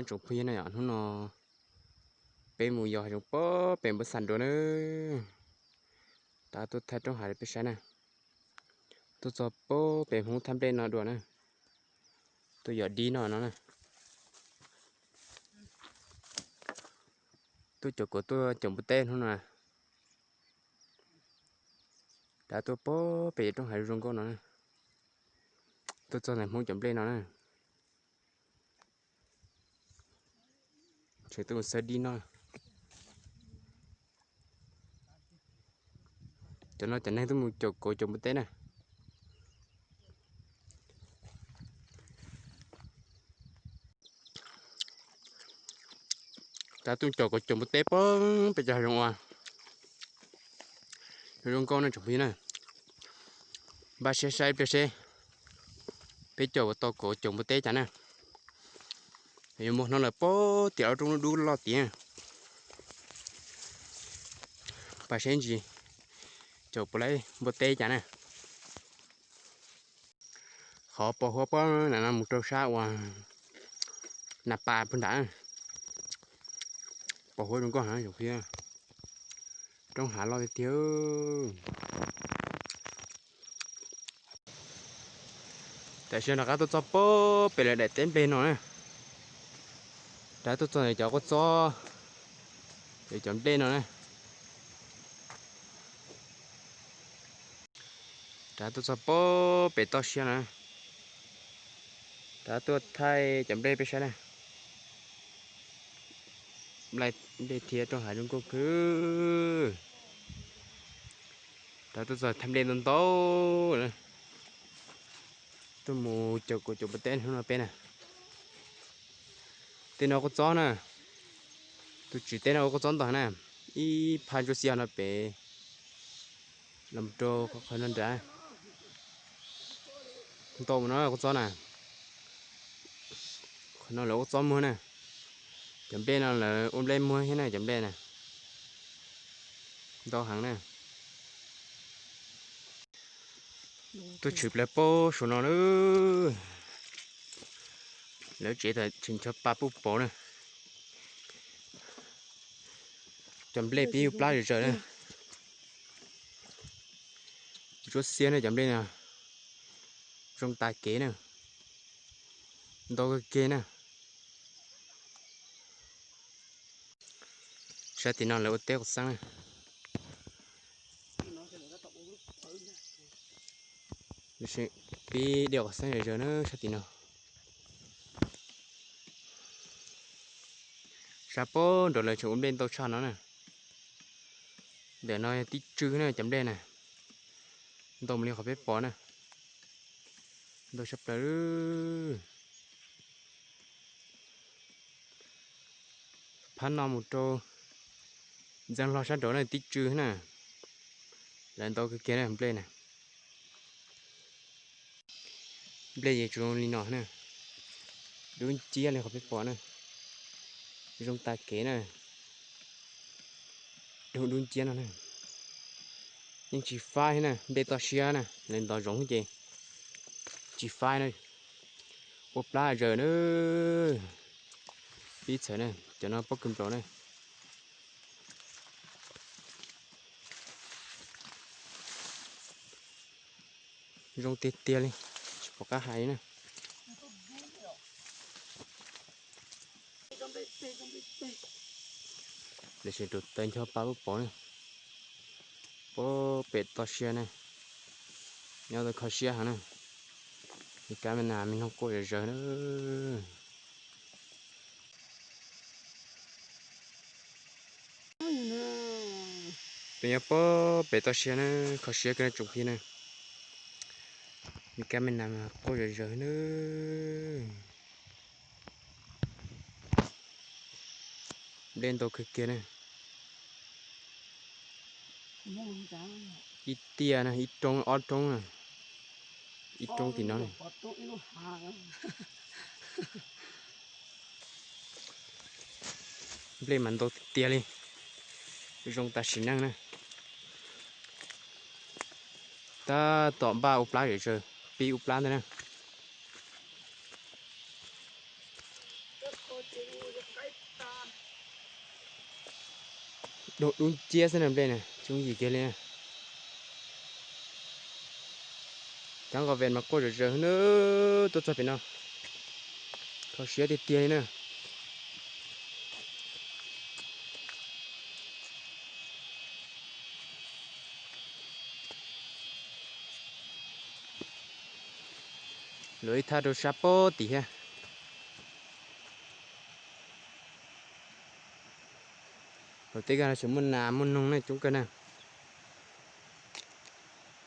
Tsoom phooj ywg na, yog hnub no peb mus yos hav zoov pem npab xas dua na. Rov tuaj thaij roob hav rau peb saib na. Tuaj txog pem hmoob thaj nplej no dua na. Tuaj yos dib no no na. Tuaj caum kauv tuaj caum npua teb hnub no. Rov tuaj pem roob hav zoo nkauj no na. Tuaj txog ntawm hmoob caum nplej no na. Tseem tuaj mus xawb dib no. Cov no cov neeg tuaj mus caum kauv caum npua teb na. Rov tuaj caum kauv caum npua teb pem cov hav zoov uas zoo nkauj na tsoom phooj ywg na. Npaj siab saib ib pliag seb peb caum tau kauv caum npua teb cas na. Yuav mus hnov lawm pem tim lub roob dub dub loj tid. Npaj siab ntsis caum puas laib npua teb cas na. Qhov pos huab pem no mus rau sab uas Nas Pas puag nrad. Pos huab zoo nkauj heev, roob hav loj tiag tiag. Tam sim no rov qab tuaj txog pem lawv daim teb nplej no na. Rov qab tuaj txog ntawm cov kua txob, cov nplej no na. Rov qab tuaj txog pem toj siab no. Rov qab tuaj thaij cov nplej peb saib na. Nplej thiab roob hav zoo nkauj kawg. Rov qab tuaj txog thaij nplej ntau ntau na. Tuaj mus caum kauv caum npua teb hnub no peb na. Tej no kua txob na. Tus tswv teb no ua kua txob ntau na. Ib phab ntsuab xiab no pem los rau qhov no nrad. Ntau mus no kua txob na. Qhov no lawv ua kua txob muag na. Cov nplej no lawv ua nplej muag thiab na cov nplej na. Ntau heev na. Tuaj tshwm plaws pem saum no lawm. Lawv tsev tseem ncho pa puj pov na. Cov nplej pib ua plab zom zaws na. Ntsuab xiab na cov nplej no. Zoo tas kev na. Ntau kawg kiag na. Sab tim no lawv ua teb quav xeeb na. Pib dej quav xeeb zom zaws na sab tim no. Sab pem nraud lawv tseem ua nplej ntau tshaj no na. Ntawm no tib tsw na cov nplej na. Ntau mus li qhov peb pom na. Ntau tshaj plaws. Phab no mus rau ntxeev hlo sab nraud na tib tsw na. Lawv ntau kawg kiag na nplej na. Nplej yeej tsuas zoo li no na. Dub nciab li qhov peb pom na. Zoo tas kev na. Dub dub nciab no na. Yeej tsis faib na, nplej toj siab na, lawv ntov zoov ces tsis faib na. Ua plab zaws na. Pib txhawm na, cov no pob kws nplaum na. Zoo tiag tiag li, tsis pom qab hais li na. Lawv tseem rau taw ncho pa puj pov na. Pem toj siab na. Nyob tau kho siab heev na. Kab me nas me noog quaj zom zaws na. Peb nyob pem toj siab na, kho siab kawg tsoom phooj ywg na. Me kab me nas quaj zom zaws na. Nplej ntau kawg kiag na. Ib tiaj na, ib roob ob roob na, ib roob tim no. Nplej mas ntau tiag tiag li, zoo tas sim neej na. Tab tom npaj ua plab zom zaws, pib ua plab ntag na. Dub dub nciab xwb na, nplej na tsis yooj yim kiag li na. Cov nqos ves mas quaj zom zaws na, tuaj txog pem no kho siab tiag tiag li na. Luag ib thaj rau sab pob tim thiab. Luag tej kag no tseem muaj nas muaj noog na coob kawg na.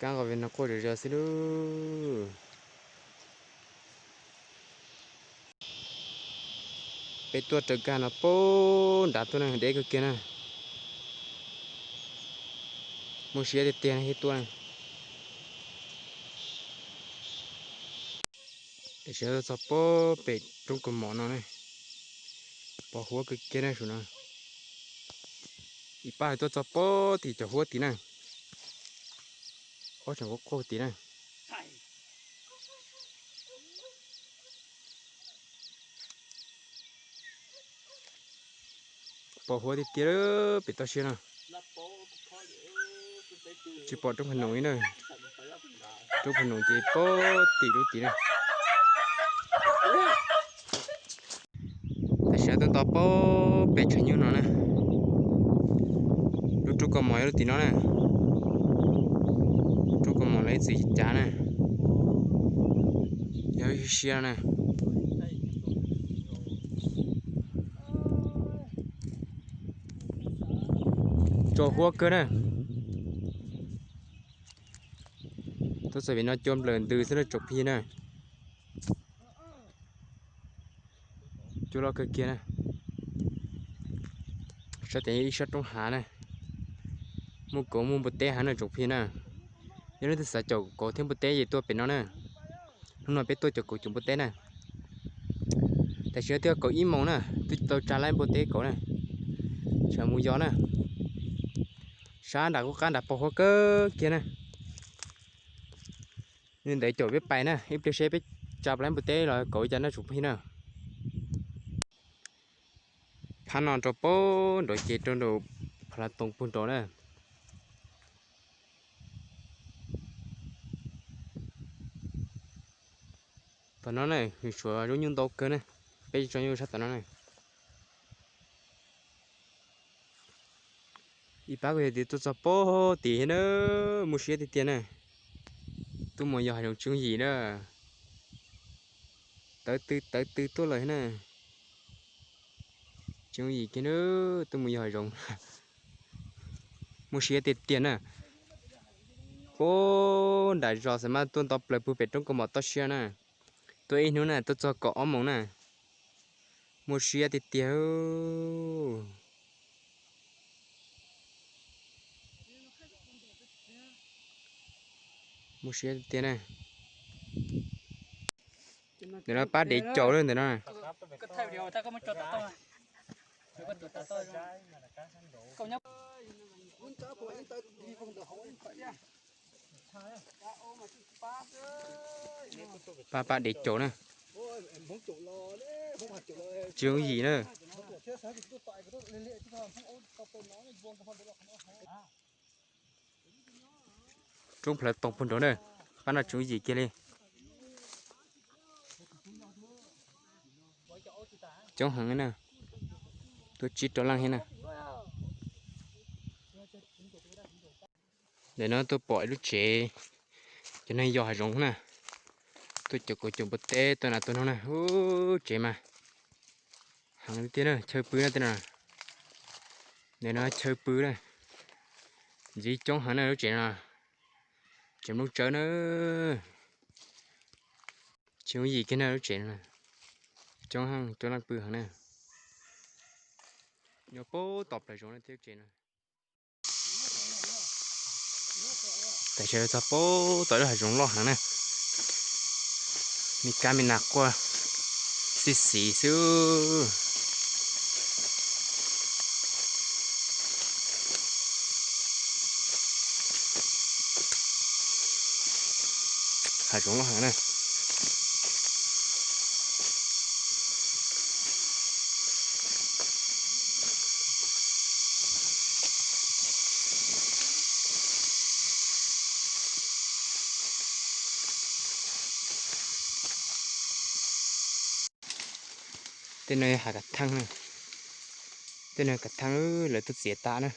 Kab nqos ves no quaj zom zaws xwb lauj. Peb tuaj raws kag no pab nrad tuaj na, deb kawg kiag na. Muaj siab tiag tiag thiaj tuaj na. Tam sim no tuaj txog pab pem roob kaus mom no ne, pos huab kawg kiag na saum no. Ib pab tuaj txog pab tim cov huab tid na, ob tseem quaj quaj tid na. Pos huab tiag tiag pem toj siab no. Tsis pom roob phaj noom li na. Roob phaj noom ces pab tim lub tid na. Tam sim no tuaj txog pab pem tshav nyuj no na. Lub roob kaus mom yog lub tim no na. Lub roob kaus mom los ib txwm cav na, yog ib siab no na. Tso huab kawg na. Tuaj txog pem no cua nplawm ntws xwb na tsoom phooj ywg na. Cua loj kawg kiag na. Sab tid yog ib sab roob hav na, muaj kauv muaj npua teb heev na tsoom phooj ywg na. Yog leej twg xav caum kauv thiab npua teb ces tuaj pem no na. Hnub no peb tuaj caum kauv caum npua teb na. Tam sim no twb yog kaum ib moos na, twb tsis tau tsa laib npua teb kauv na. Tsam mus yos na. Sab nram qub qab nram pos huab kawg kiag na. Li ntawd caum peb pais na, ib pliag seb peb tsa laib npua teb los kauv li cas na tsoom phooj ywg na. Phab no rau pab nraud ces rau nraum phav lav toos puag nraud na. Tom no na, nws suav zaub nyuj ntau kawg na, peb tso nyuj sab tom no na. Ib pab kuj yog tias tuaj txog pab tim thiab na, muaj siab tiag tiag na. Tuaj mus yos hav zoov tsis yooj yim na. Tawv tw tawv tw tuaj lawm thiab na. Tsis yooj yim kiag na, tuaj mus yos hav zoov. Muaj siab tiag tiag na. Pab nram zos xav mas tuaj nto plaws puag pem roob kaus mom toj siab na. Tuaj ib hnub na, tuaj txog kaum ob moos na. Muaj siab tiag tiag. Muaj siab tiag tiag na. Ntawm no pab dev caum lawm ntawm no. Pab pab dev caum na. Tsis yooj yim na. Roob plawv toom puag nraud na, pab no tsis yooj yim kiag li. Coob heev na, tuaj tsib rau leej thiab na. Ntawm no tuaj pom ib lub tsev, cov neeg yos hav zoov na, tuaj caum kauv caum npua teb tuaj na tuaj no na, ub tsev mas heev tiag na, chaw pw na tej no. Ntawm no chaw pw na, ntxiv coob heev na lub tsev no, tsev nplooj tsawb na. Tsis yooj yim kiag na lub tsev no, coob heev coob leej pw heev na. Nyob puag tom plaws zoov na thiab tsev no. Tam sim no txog puag tom lub hav zoov loj heev na. Me kab me nas quaj xib xis xwb. Hav zoov loj heev na. Tej no yog hav kav theej na. Tej no kav theej lawv tuaj txiav tas na.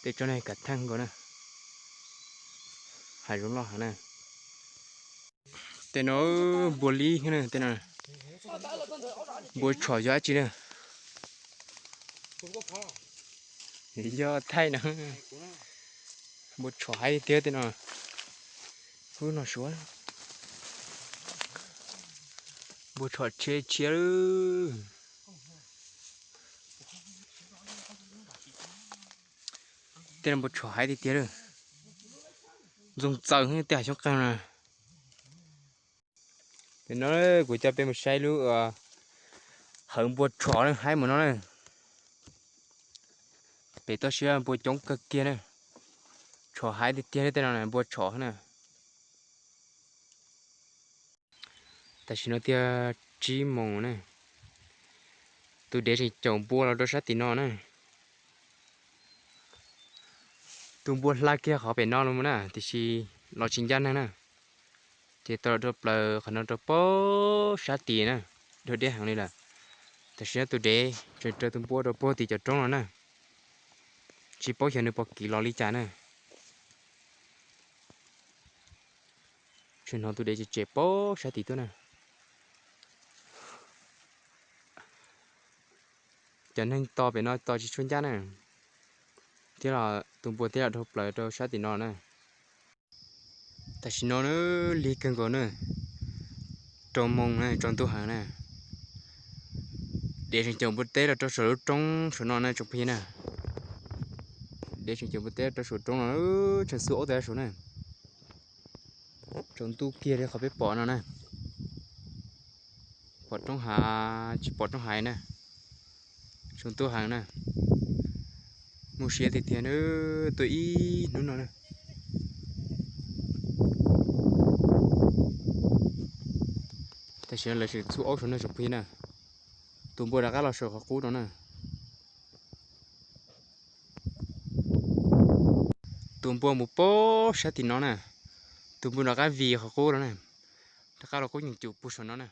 Tej tsob no kav theej nkaus na. Hav zoov loj heev na. Tej no npua lib na, tej no npua tshom yog dab tsi na. Yog thaij no. Npua tshom heev tiag tej no. Ub, no suav. Npua tshom tshe tshiab lawm. Tej no npua tshom heev tiag tiag lawm. Ntxoog txaws tej hav xyoob qeeg na. Pem no kuv coj peb mus saib lub hawv npua tshom na, haib mus no na. Pem toj siab npua coob kawg kiag na. Tshom heev tiag tiag tej no npua tshom na. Tam sim no tiag tsib moos na. Tus dev tseem caum npua los rau sab tim no na. Tus npua hla kiag qhov pem no los na, tiam sis los tsis ncaj neeg na. Ces tau los rau plaws qhov no rau pem sab tim na, dog deb heev li lawm. Tam sim no tus dev tseem raws tus npua rau pem tim cov roob no na. Tsis paub xyov nws puas kiv los li cas na. Tseem hnov tus dev tsem tsem pem sab tim tuaj na. Cov neeg tos pem no tos tsis tshua ncaj na. Thiab los tus npua thiaj los dhau plaws rau sab tim no na. Tam sim no na, lig kawg nkaus na, rau moos na, tsaus ntuj heev na. Dev tseem caum npua teb los rau saum lub roob saum no na tsoom phooj ywg na. Dev tseem caum npua teb los rau saum roob no, tseem xub aub tag saud na. Tsaus ntuj kiag li qhov peb pom no na. Pom roob hav tsis pom roob hav na. Tsaus ntuj heev na. Mus siab tiag tiag na, tuaj ib hnub no na. Tam sim no lawv tseem xub aub saum no tsoom phooj ywg na. Tus npua rov qab los saum qhov qub no na. Tus npua mus pem sab tim no na. Tus npua rov qab vij qhov qub no na. Rov qab los qub nyeem cum pug saum no na.